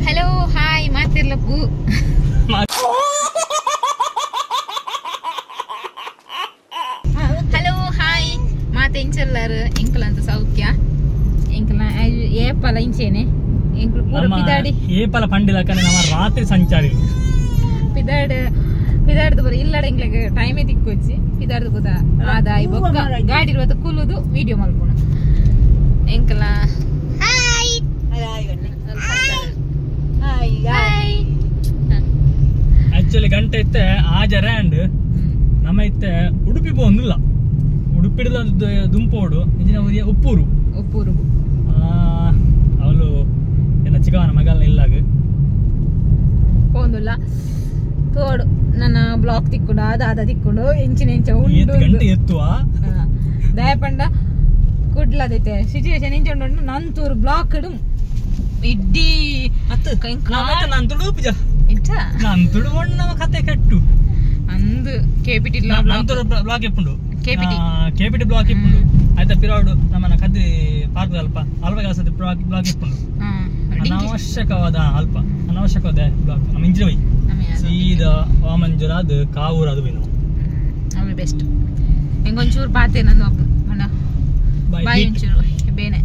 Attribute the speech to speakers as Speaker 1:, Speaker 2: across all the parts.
Speaker 1: Hello hi ಮಾತಿರ್ಲಪ್ಪು hello hi ಮಾತೆ ಇಂಚಲ್ಲಾರು ಎಂಕಲ್ ಅಂತ ಸೌಖ್ಯ ಎಂಕಲ ಏಪಲ ಇಂಚೇನೆ ಎಂಕಲ್ ಪೂರ ಪಿದಾಡಿ
Speaker 2: ಏಪಲ ಪಂಡಿಲಕನೆ ನಮ್ಮ ರಾತ್ರಿ ಸಂಚಾರಿ
Speaker 1: ಪಿದಾಡ್ ಪಿದಾಡ್ದು ಬರ ಇಲ್ಲಡ ಎಂಕ್ಲೆಗ್ ಟೈಮೇ ತಿಕ್ಕೊಚ್ಚಿ ಪಿದಾಡ್ದು ಕೂತ ಆದಾಯ್ ಬೊಕ್ಕ ಗಾಡಿ ಇರುವತ್ತ ಕುಲುದು ವಿಡಿಯೋ ಮಲ್ಪುಣ ಎಂಕಲ ಹಾಯ್ ಹಾಯ್
Speaker 2: ಆಕ್ಚುಲಿ ಗಂಟೆ ಇತ್ತೆ ಆಜರ ಅಂಡ್ ನಮ್ಮ ಇತ್ತೆ ಉಡುಪಿ ಪೋಂದಿಲ್ಲ ಉಡುಪಿಡ್ದ ದುಂಪೋಡು ಇಂಜಿನ ಉಪ್ಪೂರು
Speaker 1: ಉಪ್ಪೂರು
Speaker 2: ಅವಳು ಎನ್ನ ಚಿಕ್ಕವನ ಮಗಲ್ನ ಇಲ್ಲಾಗ
Speaker 1: ಪೋಂದುಲ್ಲ ತೋಡು ನನ್ನ ಬ್ಲಾಕ್ ತಿಕ್ಕೊಂಡು ಅದ ಅದ ತಿಕ್ಕೊಂಡು ಎಂಚಿನ ಎಂಚ ಉಂಡು
Speaker 2: ಗಂಟೆ ಎತ್ತುವ
Speaker 1: ದಯಪಂಡ ಕುಡ್ಲದೈತೆ ಸಿಚುವೇಶನ್ ಎಂಚ ಉಂಡು ನಂತೂರು ಬ್ಲಾಕ್ ಇಡು ಇಡ್ಡಿ
Speaker 2: ನಂತುಡು ಉಪ್ಪುಜ ನಂತುಡು ಒಣ್ಣು ನಮ್ಮ ಕತೆ ಕಟ್ಟು
Speaker 1: ಅಂದು ಕೆಪಿಟಿ
Speaker 2: ನಂತೂರು ಬ್ಲಾಕ್ ಎಪ್ಪುಂಡು
Speaker 1: ಕೆಪಿಟಿ
Speaker 2: ಕೆಪಿಟಿ ಬ್ಲಾಕ್ ಎಪ್ಪುಂಡು ಆಯ್ತಾ ಪಿರಾಡು ನಮ್ಮನ್ನ ಕದ್ದಿ ಪಾರ್ಕ್ ಅಲ್ಪ ಅಲ್ಪ ಕೆಲಸ ಬ್ಲಾಕ್ ಬ್ಲಾಕ್ ಎಪ್ಪುಂಡು ಅನಾವಶ್ಯಕವಾದ ಅಲ್ಪ ಅನಾವಶ್ಯಕವಾದ ಬ್ಲಾಕ್ ನಮ್ಮ ಇಂಜಿನ ಬೈ ಸೀದಾ ವಾಮಂಜೂರ ಅದು ಕಾವೂರು ಅದು ಬೈ
Speaker 1: ನಾವು ಬೆಸ್ಟ್ ಹೆಂಗೊಂಚೂರು ಪಾತೆ ನಂದು ಅಣ್ಣ ಬಾಯ್ ಒಂಚೂರು ಬೇನೆ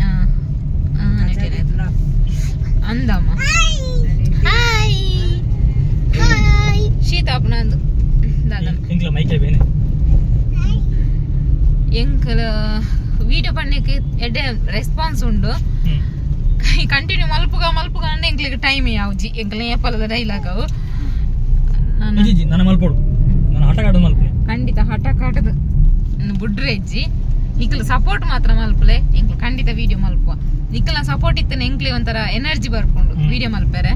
Speaker 1: ಅಂದಮ್ಮ ಹಾಯ್ ಹಾಯ್ ಶೀತ ಅಪ್ಪನಂದು ದಾದ
Speaker 2: ಎಂಕ್ಲ ಮೈಕೆ ಬೇನೆ
Speaker 1: ಎಂಕಲ ವಿಡಿಯೋ ಪಣ್ಣಕ್ಕೆ ಎಡ್ಡೆ ರೆಸ್ಪಾನ್ಸ್ ಉಂಡು ಕಂಟಿನ್ಯೂ ಮಲ್ಪುಗ ಮಲ್ಪುಗ ಅಂದ್ರೆ ಎಂಕ್ಲಿಗೆ ಟೈಮ್ ಯಾವ್ಜಿ ಎಂಕಲ ಏಪಲದ ಡೈಲಾಗ್ ಅವು
Speaker 2: ನಾನು ಮಲ್ಪೋಡು ನಾನು ಹಠ ಕಾಟದ ಮಲ್ಪನೆ
Speaker 1: ಖಂಡಿತ ಹಠ ಕಾಟದ ಬುಡ್ರೆ ಅಜ್ಜಿ ನಿಕ್ಲ ಸಪೋರ್ಟ್ ಮಾತ್ರ ಮಲ್ಪಲೆ ಎಂಕ್ಲ ಖಂಡಿತ ವಿಡಿಯೋ ಮಲ್ಪುವ ನಿಕ್ಲ ಸಪೋರ್ಟ್ ಇತ್ತನೆ ಎಂಕ್ಲೆ ಒಂಥರ ಎನರ್ಜಿ ಬರ್ಕೊಂಡು ವಿಡಿಯೋ ಮಲ್ಪೆರೆ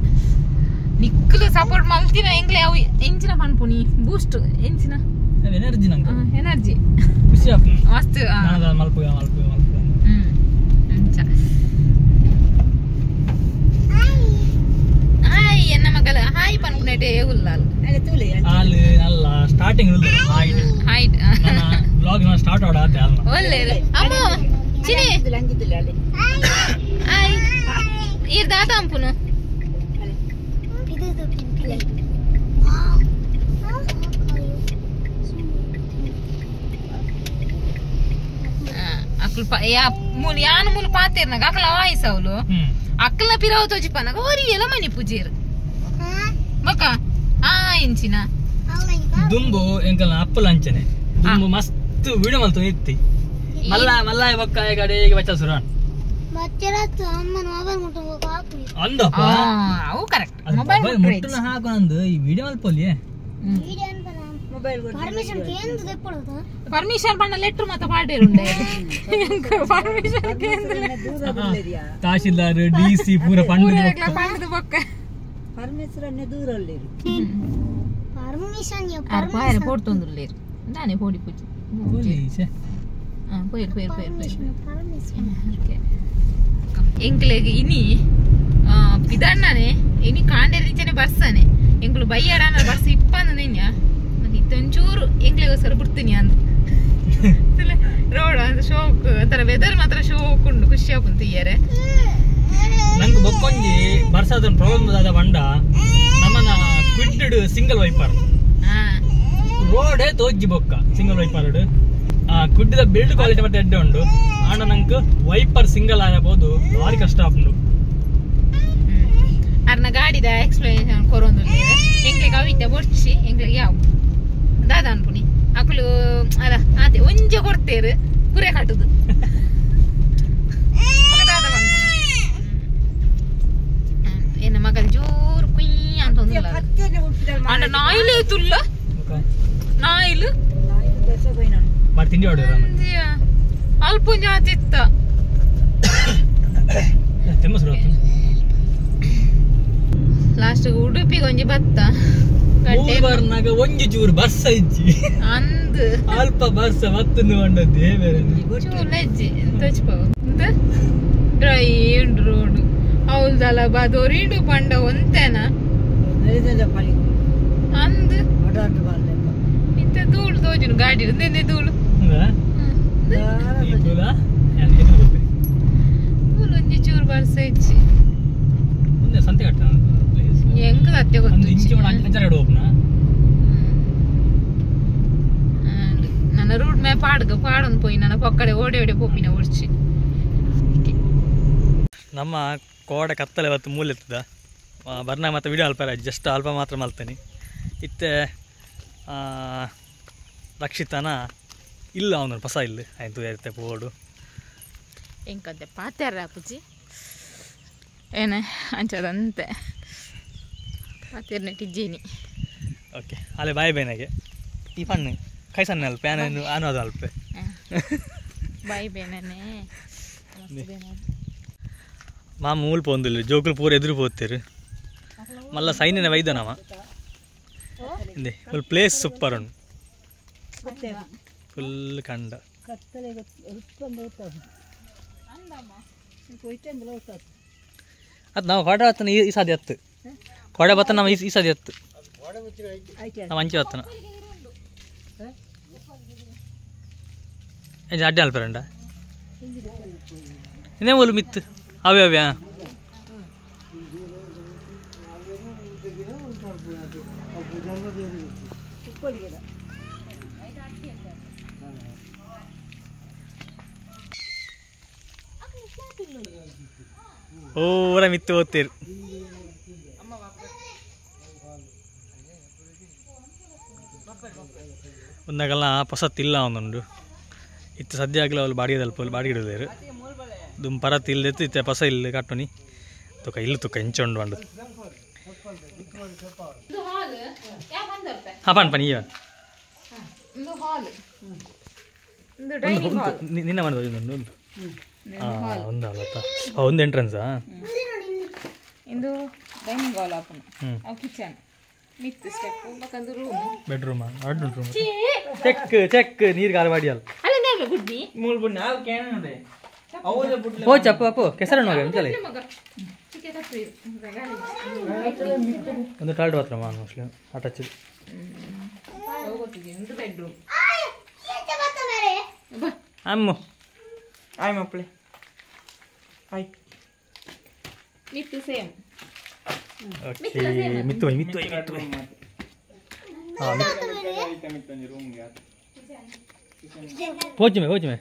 Speaker 1: ನಿಕ್ಲ ಸಪೋರ್ಟ್ ಮಲ್ತಿನ ಎಂಕ್ಲೆ ಅವು ಎಂಚಿನ ಪನ್ಪುನಿ ಬೂಸ್ಟ್ ಎಂಚಿನ
Speaker 2: ಎನರ್ಜಿ ನಂಗೆ
Speaker 1: ಎನರ್ಜಿ
Speaker 2: ಖುಷಿ ಆಪುಂಡು
Speaker 1: ಮಸ್ತ್
Speaker 2: ನಾನು ಮಲ್ಪುಗ ಮಲ್ಪುಗ ಮಲ್ಪುಗ
Speaker 1: ಅಂಚ ಹಾಯ್ ಎನ್ನ ಮಗಲ ಹಾಯ್ ಪನ್ಪುನೆಟೆ ಉಲ್ಲಾಲ್
Speaker 2: ಆಲ್ ಅಲ್ಲ ಸ್ಟಾರ್ಟಿಂಗ್ ಉಲ್ಲು ಹಾಯ್
Speaker 1: ಹಾಯ್
Speaker 2: ನನ್ನ ಬ್ಲಾಗ್ ನಾನು ಸ್ಟಾರ್ಟ್ ಆಡ ಆತೆ ಅಲ್ಲ
Speaker 1: ಒಲ್ಲೆ ಅಮ್ಮ ಚಿನಿ ಹಾಯ್ ಈರ್ ದಾದ ಅಂಪುನು ಅಕ್ಲು ಯಾ ಮೂಲು ಯಾನು ಮೂಲು ಪಾತೇರ್ನಾಗ ಅಕ್ಲ ವಾಯ್ಸ್ ಅವಳು ಅಕ್ಕಲ ಪಿರವು ತೋಜಿಪನಾಗ ಒರಿ ಎಲ್ಲ ಮನಿ ಪೂಜೇರು ಬಕ್ಕ ಆ ಇಂಚಿನ
Speaker 2: ದುಂಬು ಎಂಕಲ್ನ ಅಪ್ಪಲ ಅಂಚನೆ ದುಂಬು ಮಸ್ತ್ ವಿಡಿಯೋ ಮಲ್ತು ಇತ್ತಿ ಮಲ್ಲ ಮಲ್ಲ ಬಕ್ಕ ಕಡೆಗೆ ಬಚ್ಚ ಸುರಾನ್ ಅಂದಪ್ಪ
Speaker 1: ಅವು ಕರೆಕ್ಟ್ ಮೊಬೈಲ್
Speaker 2: ಮುಟ್ಟುನ ಹಾಕು ನಂದು ಈ ವಿಡಿಯೋ ಮಲ್ಪೊಲಿ
Speaker 1: ಪರ್ಮಿಷನ್ ಪಂಡ ಲೆಟರ್ ಮತ್ತ ಪಾಡೇರುಂಡೆ ಪರ್ಮಿಷನ್ ಕೇಂದ್ರ
Speaker 2: ತಹಶೀಲ್ದಾರ್ ಡಿ ಸಿ ಪೂರ ಪಂಡ
Speaker 1: ಪಂಡದ ಬೊಕ್ಕ
Speaker 3: ಪರ್ಮಿಷನ್ ದೂರಲ್ಲಿರು
Speaker 4: ಪರ್ಮಿಷನ್
Speaker 1: ಆರ್ ಪಾಯರ ಪೋಡ್ತೊಂದುಲ್ಲೇರು ದಾನೆ ಪೋಡಿ ಪೂಜಿ
Speaker 2: ಪೊಲೀಸ್
Speaker 1: ಪೋಯಿರ್ ಪೋಯಿರ್ ಪೋಯಿರ್ ಪೋಯಿರ್
Speaker 4: ಪರ್ಮಿಷನ್
Speaker 1: ಎಂಕ್ಲೆಗ್ ಇನಿ ಪಿದಣ್ಣನೆ ಇನಿ ಕಾಂಡೆರಿಂಚನೆ ಬರ್ಸಾನೆ ಎಂಕ್ಲು ಬೈಯಾಡನ ಬರ್ಸ ಇಪ್ಪಂದು ನಿನ್ಯ ಇತ್ತೊಂಚೂರು ಎಂಕ್ಲೆಗೋಸ್ಕರ ಬಿಡ್ತೀನಿ ಅಂದ್ ರೋಡ್ ಅಂತ ಶೋಕ್ ಒಂಥರ ವೆದರ್ ಮಾತ್ರ ಶೋಕ್ ಉಂಡು ಖುಷಿ ಆಪುಂಡು ಇಯರೆ
Speaker 2: ನಂಗೆ ಬೊಕ್ಕೊಂಜಿ ಬರ್ಸಾದ ಪ್ರಾಬ್ಲಮ್ ದಾದ ಬಂಡ ನಮ್ಮನ ಕ್ವಿಡ್ಡ್ ಸಿಂಗಲ್ ವೈಪರ್ ರೋಡೇ ತೋಜ್ಜಿ ಬೊಕ್ಕ ಸಿಂಗಲ್ ವೈಪರ್ ಆ ಕ್ವಿಡ್ದ ಬಿಲ್ಡ್ ಕ್ವಾಲಿಟಿ ಮತ್ತೆ ಎಡ್ಡೆ ಉಂಡು ಆಂಡ ನಂಗೆ ವೈಪರ್ ಸಿಂಗಲ್ ಆಗಬಹುದು ಭಾರಿ ಕಷ್ಟ ಆಪುಂಡು
Speaker 1: ಅರ್ನ ಗಾಡಿದ ಎಕ್ಸ್ಪ್ಲನೇಷನ್ ಕೊರೊಂದು ಎಂಕ್ಲೆಗ್ ಅವಿತ ಬೊರ್ಚಿ ಎಂಕ್ಲೆಗ್ ಯಾವ ದಾದ ಅನ್ಪುನಿ ಅಕುಲು ಅಲ್ಲ ಆತೆ ಒಂಜೆ ಕೊಡ್ತೇರು ಕುರೆ ಕಟ್ಟುದು ದಾದ ಎನ್ನ ಮಗಲ್ ಜೋರು ಕುಯ್ ಅಂತ ಅಂಡ ನಾಯಿಲು ತುಲ್ಲ ನಾಯಿಲು ಅಲ್ಪ ಜಾತಿ ಇತ್ತ ಲಾಸ್ಟ್ ಉಡುಪಿಗೆ ಒಂಜಿ ಬತ್ತ
Speaker 2: ಬರ್ನಾಗ ಒಂಜಿ ಚೂರು ಬರ್ಸ ಇಜ್ಜಿ
Speaker 1: ಅಂದ್
Speaker 2: ಅಲ್ಪ ಬರ್ಸ ಬತ್ತಂದು ಬಂಡದ್ದೇ ಬೇರೆ
Speaker 1: ಚೂರು ಹೆಜ್ಜಿ ತೋಚ್ಪಾವು ಡ್ರೈ ಉಂಡು ರೋಡ್ ಹೌದಲ್ಲ ಬದೋರಿಂಡು ಪಂಡ ಒಂತೇನ ಅಂದ್ ಇಂತ ಧೂಳು ತೋಜುನು ಗಾಡಿ ಒಂದೇ ಧೂಳು ಧೂಳು ಒಂಜಿ ಚೂರು ಬರ್ಸ ಇಜ್ಜಿ
Speaker 2: ಸಂತೆ ಕಟ್ಟ
Speaker 1: ಪಾಡೊಂದು ಪೋಯಿ ನನ್ನ ಪೊಕ್ಕಡೆ ಓಡಿ ಓಡಿ ಪೋಪಿನ ಒಡ್ಚಿ
Speaker 2: ನಮ್ಮ ಕೋಡೆ ಕತ್ತಲೆ ಇವತ್ತು ಮೂಲೆ ಇರ್ತದ ಬರ್ನ ಮತ್ತು ವಿಡಿಯೋ ಅಲ್ಪ ಜಸ್ಟ್ ಅಲ್ಪ ಮಾತ್ರ ಮಲ್ತೇನೆ ಇತ್ತೆ ರಕ್ಷಿತನ ಇಲ್ಲ ಅವನು ಪಸ ಇಲ್ಲ ಆಯ್ತು ಇರುತ್ತೆ ಬೋರ್ಡು
Speaker 1: ಎಂಕಂತೆ ಪಾತ್ಯಾರ ಪುಜಿ ಏನೇ ಅಂಚದಂತೆ ಪಾತ್ಯಾರನೆ ಟಿಜ್ಜೇನಿ
Speaker 2: ಓಕೆ ಅಲ್ಲೇ ಬಾಯ್ ಬೇನಾಗೆ ಈ ಪಣ್ಣು ಕೈ ಸಣ್ಣ ಅಲ್ಪ ಆನು ಆನು ಅದು ಅಲ್ಪ
Speaker 1: ಬಾಯ್ ಬೇನನೆ
Speaker 2: ಮಾ ಮೂಲ್ ಪೋಂದಿಲ್ಲ ಜೋಕುಲು ಪೂರ ಎದುರು ಪೋತೀರು ಮಲ್ಲ ಸೈನ್ಯನ ವೈದ್ಯನವ ಇಂದೆ ಫುಲ್ ಪ್ಲೇಸ್ ಸೂಪರ್ ಉಂಟು ಫುಲ್ ಕಂಡ ಅದು ನಾವು ಕೊಡೆ ಬತ್ತನ ಈ ಸಾಧ್ಯ ಹತ್ತು ಕೊಡೆ ಬತ್ತ ನಮ್ಮ ಈ ಸಾಧ್ಯ ಹತ್ತು ನಾವು ಅಂಚೆ ಬತ್ತನ ಅಡ್ಡಿ ಅಲ್ಪರಂಡ ಇನ್ನೇ ಒಲು ಮಿತ್ತು ಅವೇ ಅವೇ ಪೂರ ಮಿತ್ತು ಓದ್ತೀರಿ ಒಂದಾಗಲ್ಲ ಪೊಸತ್ತಿಲ್ಲ ಒಂದುಂಡು ಇತ್ತು ಸದ್ಯ ಆಗಲ ಅವಳು ಬಾಡಿಗೆ ಅಲ್ಪ ಬಾಡಿಗೆ ಇಡೋದೇರು ದುಮ್ ಪರತ್ ಇಲ್ಲದಿತ್ತು ಇತ್ತೆ ಪಸ ಇಲ್ಲ ಕಟ್ಟುನಿ ತುಕ ಇಲ್ಲ ತುಕ ಇಂಚೊಂಡು ಬಂಡು ಹಾಂ ಪಣ್ ಪಣ್ ಈ ನಿನ್ನ ಮಾಡೋದು ಇನ್ನೊಂದು ಉಂಟು ಹಾಂ ಒಂದು ಅಲ್ಲ ಒಂದು ಎಂಟ್ರೆನ್ಸಾ
Speaker 1: ಇಂದು ಡೈನಿಂಗ್ ಹಾಲ್ ಆಪುನು ಅವು ಕಿಚನ್ ಮಿತ್ತು ಸ್ಟೆಪ್ ಬಕಂದು ರೂಮ್
Speaker 2: ಬೆಡ್ರೂಮ್ ಅಡ್ಡು ರೂಮ್ ಚೆಕ್ ಚೆಕ್ ನೀರು ಗಾಲ ಬಾಡಿ ಅಲ್ಲ
Speaker 1: ಅಲ್ಲ ನೇರ್ಲ ಗುಡ್ಡಿ
Speaker 2: ಮೂಲ್ ಬುಡ್ನ ಅವು ಕೇನದೆ ಅವರ ಬುಡ್ಲ ಪೋ ಚಪ್ಪ ಅಪ್ಪು ಕೆಸರನ್ನು ಹೋಗ ಅಂಚಲೆ ಒಂದು ಟಾಯ್ಲೆಟ್ ಬಾತ್ರೂಮ್ ಮೋಸ್ಟ್ಲಿ ಅಟ್ಯಾಚ್
Speaker 1: ಇಂದು ಬೆಡ್ರೂಮ್
Speaker 2: ಅಮ್ಮು
Speaker 5: ಆಯ್ ಮಕ್ಕಳೇ ಆಯ್
Speaker 1: ಮಿತ್ತು ಸೇಮ್
Speaker 2: ಓಕೆ ಮಿತ್ತು ಬೈ ಮಿತ್ತು ಬೈ ಮಿತ್ತು ಬೈ ಹಾಂ ಪೋಚುಮೆ ಪೋಚುಮೆ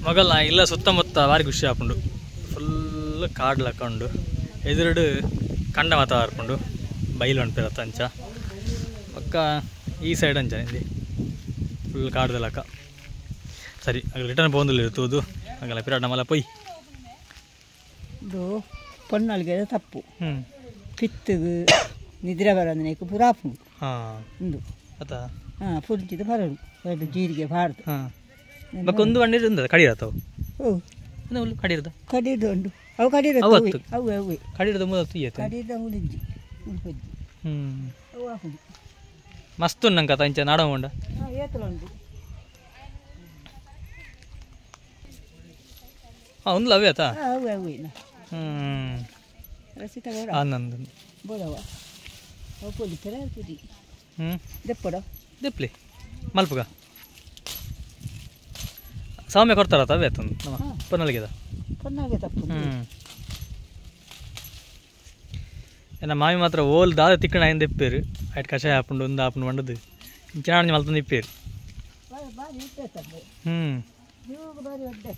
Speaker 2: ಮಗಲ್ಲ ಇಲ್ಲ ಸುತ್ತಮುತ್ತ ಭಾರಿ ಖುಷಿ ಆಪುಂಡು ಫುಲ್ ಕಾಡ್ಲ ಹಾಕೊಂಡು ಎದುರುಡು ಕಂಡ ಮಾತ ಹಾರ್ಪುಂಡು ಬೈಲು ಅನ್ಪಿರತ್ತ ಅಂಚ ಪಕ್ಕ ಈ ಸೈಡ್ ಅಂಚ ಇಲ್ಲಿ ಫುಲ್ ಕಾಡ್ದಲಕ್ಕ ಸರಿ ಆಗ ರಿಟರ್ನ್ ಪೋಂದಿಲ್ಲ ಇರ್ತದು ಹಾಗಲ್ಲ ಪಿರಾಟ್ ನಮ್ಮಲ್ಲ ಪೊಯ್
Speaker 3: ಇದು ಪೊನ್ನಲ್ಗೆ ತಪ್ಪು
Speaker 2: ಹ್ಞೂ
Speaker 3: ಪಿತ್ತುಗು ನಿದ್ರೆ ಬರೋದಕ್ಕೆ ಪೂರ ಆಪುಂಡು
Speaker 2: ಹಾಂ
Speaker 3: ಉಂದು
Speaker 2: ಅತ್ತ
Speaker 3: ಹಾಂ ಪುಂಚಿದ ಬರೋದು ಎರಡು ಜೀರಿಗೆ ಬಾರ್ದು
Speaker 2: ಹಾಂ ಬೊಕ್ಕ ಒಂದು ಬಂಡಿ ಉಂದದ ಕಡಿರತ್ತವು
Speaker 3: ಓ
Speaker 2: ಒಂದು ಕಡಿರದ
Speaker 3: ಕಡಿದು ಉಂಡು ಅವು ಕಡಿರದ
Speaker 2: ಅವು ಅತ್ತು.
Speaker 3: ಅವು ಅವು
Speaker 2: ಕಡಿರದ ಮೂಲ ತುಯ್ಯತ್ತೆ
Speaker 3: ಕಡಿದ ಉಳಿಂಜಿ ಉಳ್ಪಜ್ಜಿ
Speaker 2: ಹ್ಞೂ
Speaker 3: ಅವು ಆಪುಂಡು
Speaker 2: ಮಸ್ತ್ ಉಂಡು ನಂಗೆ ಅಂಚ ನಾಡ ಉಂಡ
Speaker 3: ಹಾಂ ಏತಲ ಉಂಡು
Speaker 2: ಹಾಂ ಒಂದು ಲವ್ಯ ಆತಾ
Speaker 3: ಹಾಂ ಅವು ಅವು
Speaker 2: ಹ್ಞೂ
Speaker 3: ರಸಿತ ಬೋಡ
Speaker 2: ಆನಂದ್
Speaker 3: ಬೋಡವ ಅವು ಪೊಲಿ ಪೆರ ಪುದಿ
Speaker 2: ಹ್ಞೂ
Speaker 3: ದೆಪ್ಪಡ
Speaker 2: ದೆಪ್ಲಿ ಮಲ್ಪುಗ ಸೌಮ್ಯ ಕೊಡ್ತಾರ ಅವೇ ಆತಂದು ನಮ್ಮ ಪೊನ್ನಲಿಗೆದ
Speaker 3: ಪೊನ್ನಾಗೆ ತಪ್ಪು
Speaker 2: ಹ್ಞೂ ನಮ್ಮ ಮಾಮಿ ಮಾತ್ರ ಓಲ್ ದಾದ ತಿಕ್ಕಣ ಆಯ್ತು ಇಪ್ಪೇರು ಆಯ್ತು ಕಷಾಯ ಹಾಪುಂಡು ಒಂದು ಹಾಪುಂಡು ಮಂಡದು ಇಂಚಿನ ಮಲ್ತಂದು ಇಪ್ಪೇರು
Speaker 3: ಬಾರಿ ಇದ್ದೆ ತಪ್ಪು
Speaker 2: ಹ್ಞೂ
Speaker 3: ಇವಾಗ ಬಾರಿ ಒಡ್ಡೆ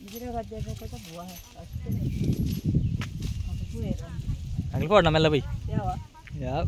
Speaker 3: ಇದ್ರಾಗ ತಪ್ಪು ಅಷ್ಟೇ
Speaker 2: ಅಂಗ್ಲಿ ಕೊಡ ನಮ್ಮೆಲ್ಲ ಬೈ
Speaker 3: ಯಾವ
Speaker 2: ಯಾವ